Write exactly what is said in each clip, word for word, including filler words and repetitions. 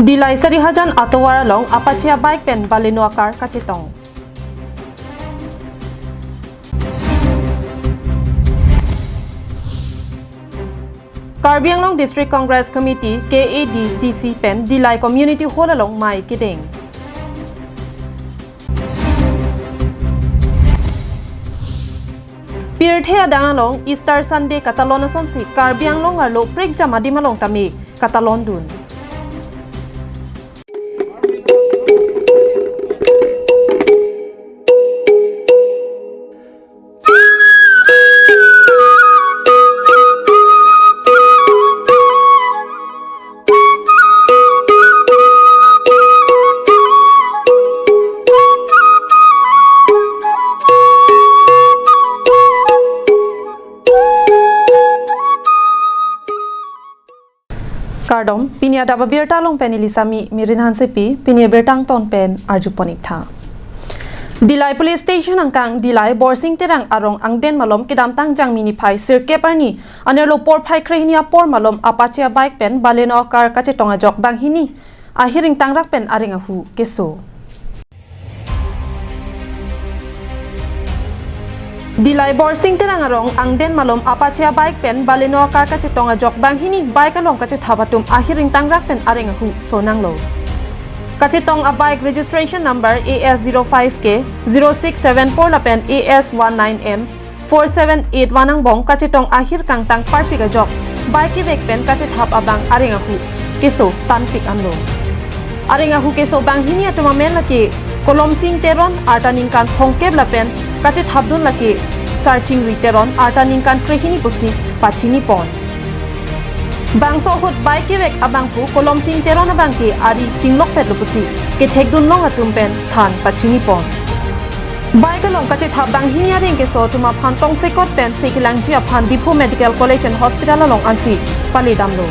Dillai Sarihajan atovar along Apache abike pen Baleno acar kachetong. Karbi Anglong District Congress Committee, K A D C C pen Dillai Community Hall along mei kedeng. Pirthe adang along Easter Sunday katalon asonsi Karbi Anglong arlo prekjam adim along tame katalondun. Kardom, pini adap abirta along pen neli Sami Mirin Hansepi, pini abirta angton pen arjupon ik tha. Dillai Police Station angkang Dillai Borsing Terang arong angden malom kedamtang Jangmi niphai sirkep arni anerlo porphai krehini apor malom Apache abike pen Baleno acar kachetong ajok banghini ahir ingtangrak pen areng ahu keso. Dillai Borsing Terang arong angden malom Apache abike pen Baleno acar kachetong ajok banghini bike along kachethap atum ahir ingtangrak pen areng ahu sonanglo. Kachetong abike registration number A S zero five K zero six seven four lapen A S one nine M four seven eight one angbong kachetong ahir kangtang parpik ajok bike kevek pen kachethap abang areng ahu keso tanpik anlo. Areng ahu keso banghini atum amen lake Kolomsing Teron, arta ningkan thomkep lapen kachethapdun lake Sarchingri Teron, arta ningkan krehini pusi pachinipon. Bangso ahut bike kevek abangphu Kolomsing Teron abangke ari chinglokpetlo pusi kethekdunlong atum pen than pachinipon. Bike along kachethap banghini areng keso atum aphan tongsekot pen sekelangji aphan Diphu Medical College and Hospital along ansi paledamlo.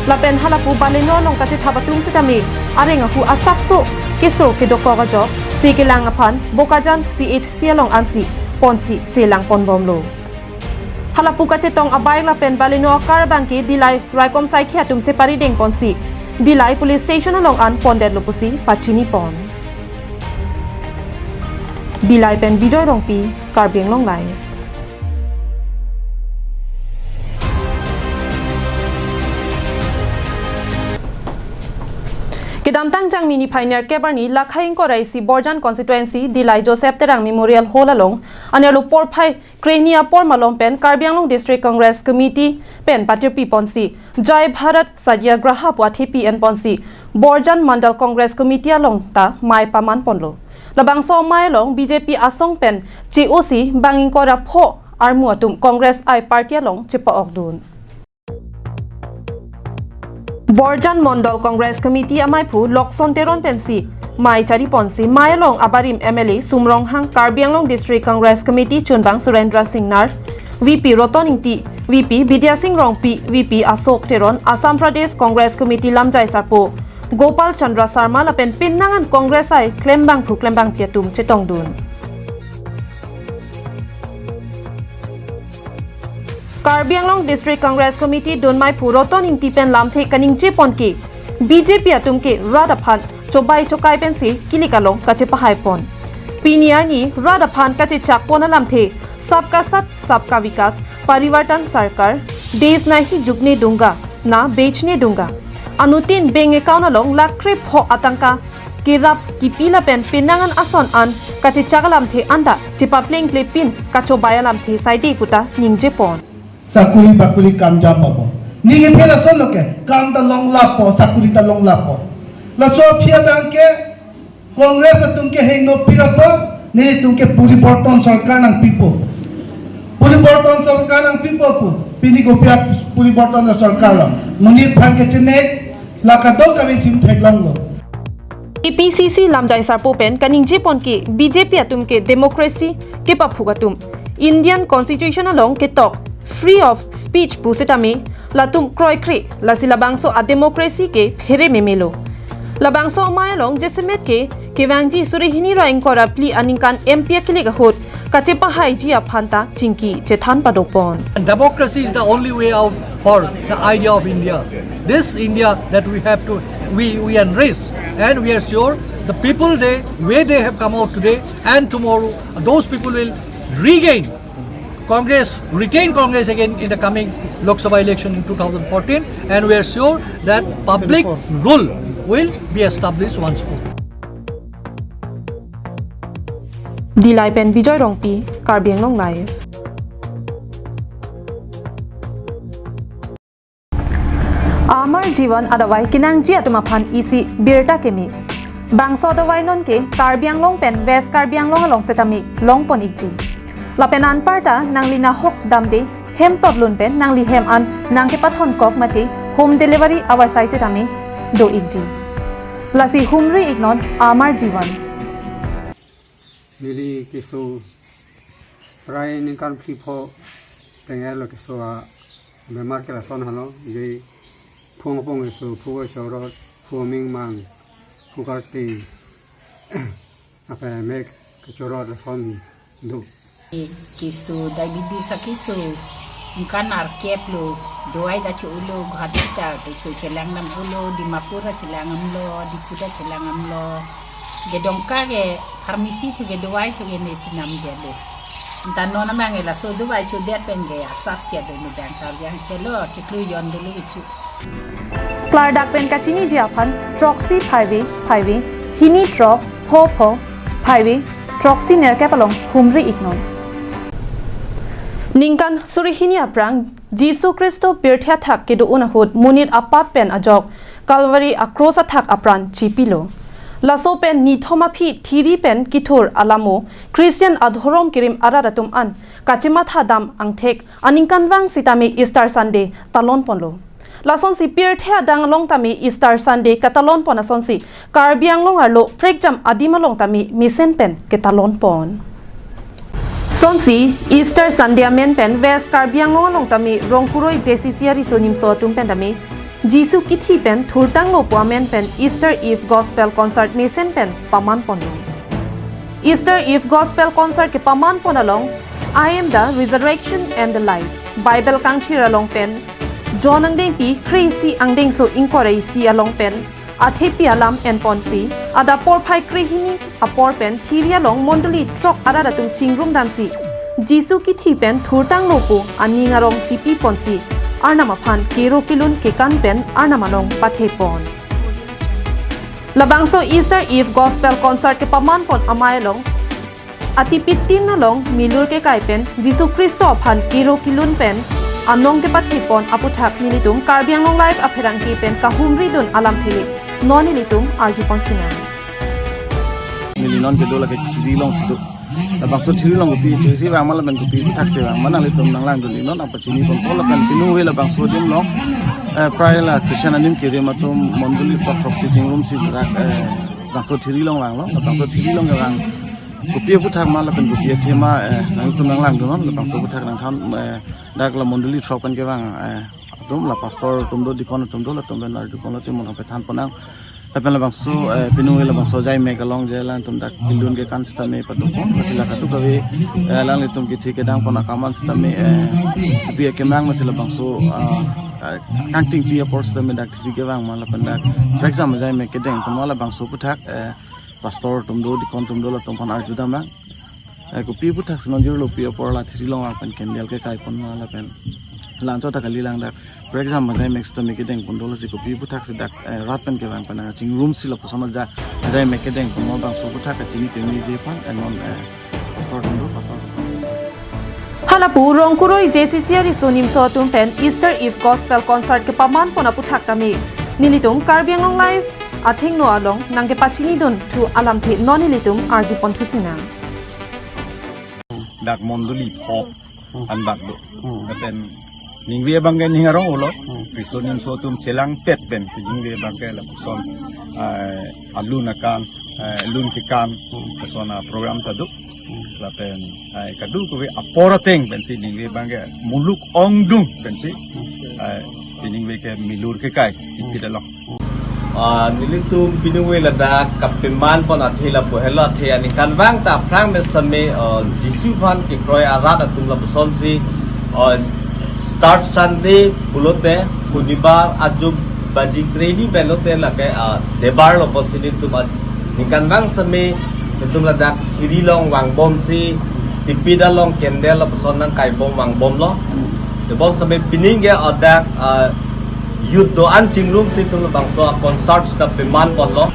Lapen halapu Baleno along kachethap atum sitame areng ahu asapso keso kedokok ajok sekelang aphan Bokajan C H C along ansi ponsi selangponbomlo. Halapu kachetong abike lapen Baleno acar abangke Dillai raikom saikhi atum cheparidengponsi Dillai Police Station along an pondetlo pusi pachinipon. Dillai pen Bijoy Rongpi, Karbi Anglong Live. Kedamtang Jangmi niphai nerkep arni lakhai ingkoi ra isi Borjan Constituency, Dillai Joseph Terang Memorial Hall along anerlo porphai krehini apor malom pen Karbi Anglong District Congress Committee pen patirpiponsi Jai Bharat Satyagraha pu athepi enponsi Borjan Mandal Congress Committee along ta mei pamanponlo. Labangso mei along B J P asong pen che-osi bang ingkoi ra pho armu atum Congress I party along chepa-okdun. Borjan Mandal Congress Committee amaiphu Lokson Teron pensi mei chariponsi mei along abarim M L A Sum Ronghang, Karbi Anglong District Congress Committee chunbang Surendra Singnar, V P Roton Ingti, V P Bidya Sing Rongpi, V P Ashok Teron, Assam Pradesh Congress Committee lamjai sarpo Gopal Chandra Sharma lapen pinnangan Congress I klembangphu klembangpi atum chetongdun. Karbi Anglong District Congress Committee dunmaiphu Roton Ingti pen lamthe kaningjepon ke B J P atum ke rat aphan chobai chokai pensi kilik along kachepahaipon. Pini arni rat aphan kachechakpon alamthe Sabka Saath Sabka Vikas, Parivartan Sarkar, Desh Nahi Jhukne Dunga, Na Bechne Dunga. Anuttin bank account along lakh krepho atangka kerap kipi lapen pinnangan ason an kachechak alamthe anta chepaplengple pin kachobai alamthe saide puta ningjepon. Sakuri bakuri kam jam pabo. Neli kethe lason lo ke, kam ta longlappo, sakuri ta longlappo. Laso aphi abangke Congress atum ke hingno pi lapo, nelitum ke poriborton sorkar nangpipo. Poriborton sorkar nangpipo pu. Pini kopi a poriborton sorkar lo. Monit aphan ke chenek, la kadokave sim theklonglo. A P C C lamjai sarpo pen kaningjepon ke B J P atum ke democracy kepaphuk atum. Indian Constitution along ketok free of speech pu setame latum kroikre, lasi labangso a democracy ke phere memelo. Labangso amei along jasemet ke kevangji suri hini ra ingkoi ra phli aningkan M P akilik ahut kachepahaiji aphan ta chingki chethan padopon. And democracy is the only way out for the idea of India. This India that we have to We, we unrest, and we are sure the people, they, where they have come out today and tomorrow, those people will regain Congress, retain Congress again in the coming Lok Sabha election in two thousand fourteen, and we are sure that public rule will be established once more. Dillai pen Bijoy Rongpi, Karbi Anglong Live. Amar Jivan adavai kenangji atum aphan isi birta keme. Bangso adavai nonke Karbi Anglong pen West Karbi Anglong along setame longpon ikji. Lapen anparta nangli nahok damde hem totlun pen nangli hem an nangkepathon kok mate home delivery avarsai setame do ikji. Lasi humri iknon Amar Jivan. Neli keso prai ningkan phli pho tenglo keso abemar ke lason helo, je phung apong keso, phu kechorot, phu amingmang, phu karti, ape mek kechorot lason do. Keso diabetes akeso ningkan arkep lo, dawai ta cho-olo, Guwahati ta keso chelang damlo, Dimapur ta chelang damlo, Diphu ta chelang damlo. Ke Dongka ke pharmacy thu ke dawai thu ke nesi namdetlo. Anta non amang ke laso dawai chodet pen ke asap che do, medang ta yang chelo chiklu yon dulu kecho. Klardak pen kachiniji aphan throksi phaive phaive, hini throk, pho pho, phaive, throksi nerkep along humri iknon. Ningkan suri hini aphrang Jisu Khristo pirthe athak kedo-un ahut monit apap pen ajok Calvary akros athak apran chipilo. Laso pen nithom aphi thiri pen kethur alamo Christian adhorom kerim arat atum an kachematha dam angthek aningkanvang sitame Easter Sunday talonponlo. Lasonsi pirthe adang along tame Easter Sunday katalonpon asonsi Karbi Anglong arlo prekjam adim along tame mesen pen ketalonpon. Sonsi Easter Sunday amen pen West Karbi Anglong along tame Rongkuroi J C C ariso nimso atum pen tame Jisu kithi pen thurtanglo pu amen pen Easter Eve Gospel Concert mesen pen pamanponlo. Easter Eve Gospel Concert kepamanpon along I am the resurrection and the life, Bible kangthir along pen John angdengpi kre-isi angdengso ingkoi ra isi along pen athepi alam enponsi, adap porphai krehini apor pen thiri along mondoli throk arat atum chingrum damsi, Jisu kithi pen thurtanglo pu aning arong chipiponsi, Arnam aphan kero kelun kekan pen Arnam along pathepon. Labangso Easter Eve Gospel Concert kepamanpon amei along atipitin along milur kekai pen Jisu Khristo aphan kero kelun pen anong kepathepon aputhak nelitum Karbi Anglong Live apherangke pen kahumridun alamthe non nelitum arjupon sinang. Neli non kedo lake thiri alongsi do. Labangso thiri along kopi thiri si vang ma lapen kopi aputhak si vang ma nanglitum nanglangdun, non nangpachiniponpo lapen pinu ave labangso adim along, eh, prai la Christian anim kerim atum mondoli throk throksi chingrumsi rak, eh, labangso thiri along vanglo, labangso thiri along kevang kopi aputhak ma lapen kopi athe ma, eh, nangtum nanglangdun non, labangso aputhak nangthan, eh, dak la mondoli throk pen kevang, eh, atum la pastor atum do, deacon atum do, latum pen arjupon latum mon apethan ponang. Lapen labangso, eh, pinu ave labangso ajai mek along je alangtum dak kelun kekan sitame padopon, lasi la kadokave, eh, alanglitum kithi kedangpon akam an sitame, eh, kopi akemang masi labangso, ah, ah, kangtingpi apor sitame dak thiri kevang ma lapen dak prekjam ajai mek kedengpon ma labangso aputhak, eh, pastor atum do, deacon atum do, latum aphan arjudam nang. Eh, kopi aputhak si non jirlo pi apor la thiri along vang pen candle kekaipon ma lapen la anchot ta kalilang dak prekjam ajai mek sitame kedengpon do, lasi kopi aputhak si dak, eh, rat pen kevang pen nang chingrumsi lapuson ajai, ajai mek kedengpon ma, labangso aputhak kachini kemiji aphan, eh, non, eh, pastor atum do, pastor atum. Halapu Rongkuroi J C C ariso nimso atum pen Easter Eve Gospel Concert kepamanpon aputhak tame nelitum Karbi Anglong Live athengno along nangkepachinidun thu alamthe non nelitum arjupon thu sinang. Dak mondoli pho, hmm, anbak do. Hmm. Lapen ningve abangke ning arong-olo. Hmm. Riso nimso atum chelangpet pen, ningve abangke lapuson, eh, alun akan, eh, lun kekan, hmm, lapuson aprogram ta do. Hmm. Lapen, eh, kadokave apor ateng pensi ningve abangke muluk ongdung pensi, hmm, eh, ningve ke milur kekai, hmm, ipidalok. Ah, nelitum pinu ave ladak kapemanpon athe lapu helo, athe aningkanvang ta aphrang mesen tame, ah, Jisu aphan kekroi arat atum lapusonsi, ah, Easter Sunday pulote Shonibar ajum Baji kreni belote lake, ah, debar lo pusi nelitum, ah, ningkan vang seme nelitum ladak khiri along vangbomsi, tipit along candle lapuson nangkaibom vangbomlo. Tebon seme pining ke ladak, ah, youth do-an chingrumsi nelitum labangso a-concert sita peman ponlo.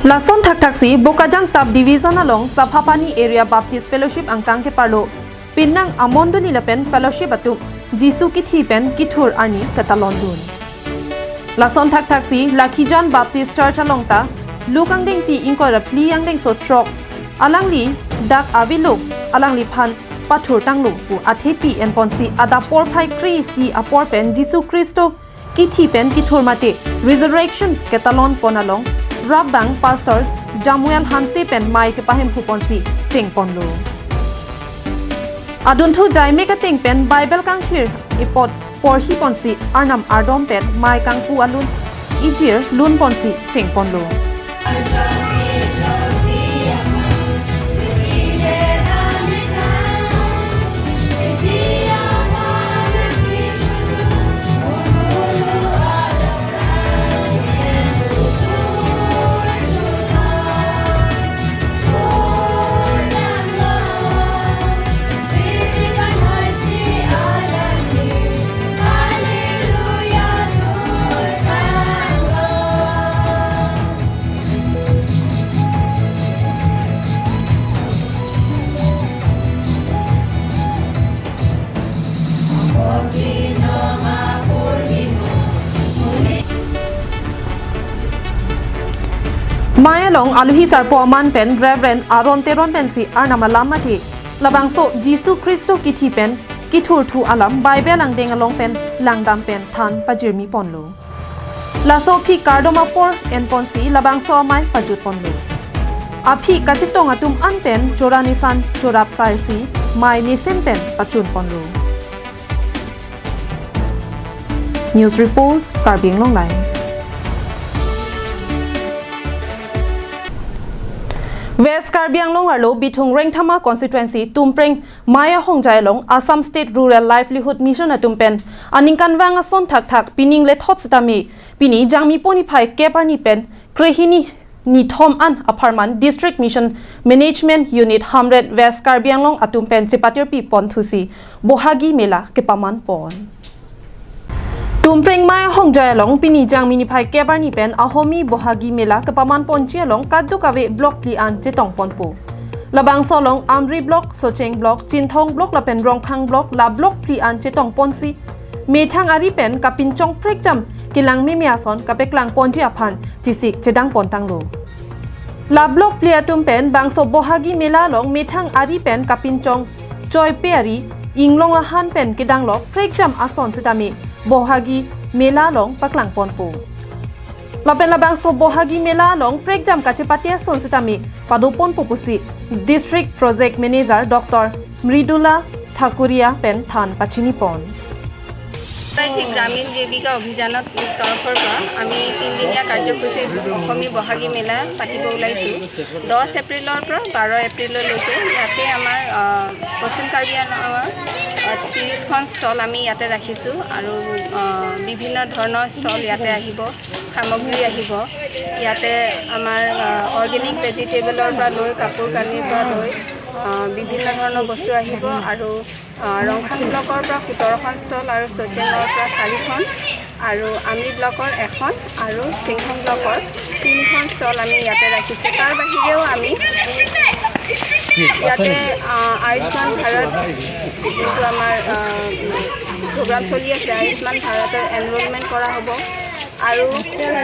Lason thakthaksi Bokajan Sub Division along Saphapani Area Baptist Fellowship angkang keparlo penang amondoli lapen fellowship atum Jisu kithi pen kithur arni ketalondun. Lason thakthaksi Lakhijan Baptist Church along ta Luke angdengpi ingkoi ra phli angdengso throk alangli dak avelo, alangliphan pathurtanglo pu athepi enponsi adap porphai kre-isi apor pen Jisu Khristo kithi pen kithur mate resurrection ketalon pon along rapbang Pastor Jamuel Hanse pen mei kepahemphu ponsi chengponlo. Adunthu jaimek ateng pen Bible kangthir epot porhi ponsi Arnam ardom pen mei kangpu alun ijir lun ponsi chengponlo. Mei along aluhi sarpo aman pen Reverend Aaron Teron pensi Arnam alam mate labangso Jisu Khristo kithi pen kithurthu alam Bible angdeng along pen langdam pen than pajirmi ponlo. Laso aphi kardom apor enponsi labangso amei pajut ponlo. Aphi kachetong atum an pen chora nisan chorap sairsi mei mesen pen pachun ponlo. News report, Karbi Anglong Live. West Karbi Anglong arlo Bithung Rengthama constituency Tumpreng Maya Hongjai along Assam State Rural Livelihood Mission atum pen aningkanvang ason thakthak pining lethot sitame pini Jangmi pon niphai kep arni pen krehini nithom an apharman District Mission Management Unit Hamren West Karbi Anglong atum pen chepatirpi ponthusi Bohagi Mela kepaman pon. Tumpreng Maya Hongjai along pini Jangmi niphai kep arni pen Ahomi Bohagi Mela kepaman ponji along kadokave block phli an chetong ponpo. Labangso along Amri Block, Socheng Block, Chinthong Block lapen Rongphang Block, la block phli an chetong ponsi methang ari pen kapinchong prekjam kelang meme ason kapeklang ponji aphan chesik chedang pontanglo. La block phli atum pen bangso Bohagi Mela along methang ari pen kapinchong choipe ari inglong ahan pen kedanglok prekjam ason sitame Bohagi Mela along paklang ponpo. Lapen labangso Bohagi Mela along prekjam kachepate ason sitame pado ponpo pusi District Project Manager Doctor Mridula Thakuria pen than pachini pon. প্ৰায় ঠিক গ্ৰামীণ জীৱিকা অভিযানৰ তৰফৰ পৰা আমি তিনিদিনীয়া কাৰ্যসূচী অসমী বহাগী মেলা পাতিব ওলাইছোঁ। দহ এপ্ৰিলৰ পৰা বাৰ এপ্ৰিললৈকে ইয়াতে আমাৰ, আহ, পশ্চিম কাৰ্বি আংলঙৰ, আহ, ত্ৰিশখন ষ্টল আমি ইয়াতে ৰাখিছোঁ আৰু, আহ, বিভিন্ন ধৰণৰ ষ্টল ইয়াতে আহিব, সামগ্ৰী আহিব। ইয়াতে আমাৰ, আহ, অৰ্গেনিক ভেজিটেবলৰ পৰা লৈ, কাপোৰ কানিৰ পৰা লৈ, আহ, বিভিন্ন ধৰণৰ বস্তু আহিব আৰু, আহ, ৰংখাং ব্লকৰ পৰা সোতৰখন ষ্টল আৰু চৌচেঙৰ পৰা চাৰিখন আৰু আমৰি ব্লকৰ এখন আৰু চিংখং ব্লকৰ তিনিখন ষ্টল আমি ইয়াতে ৰাখিছোঁ। তাৰ বাহিৰেও আমি ইয়াতে, আহ, আয়ুষ্মান ভাৰত যিটো আমাৰ, আহ, প্ৰগ্ৰাম চলি আছে, আয়ুষ্মান ভাৰতৰ এনৰলমেণ্ট কৰা হ'ব। আৰু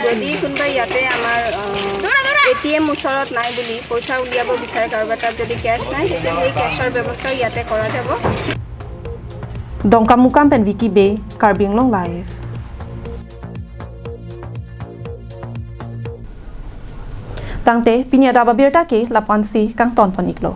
যদি কোনোবা ইয়াতে আমাৰ, আহ, এ টি এম ওচৰত নাই বুলি পইচা উলিয়াব বিচাৰে, কাৰোবাৰ তাত যদি কেছ নাই, তেতিয়া সেই কেছৰ ব্যৱস্থা ইয়াতে কৰা যাব। Dongkamukam pen Vicky Bey, Karbi Anglong Live. Tangte, pini adap abirta ke la-ansi kangton pon-iklo.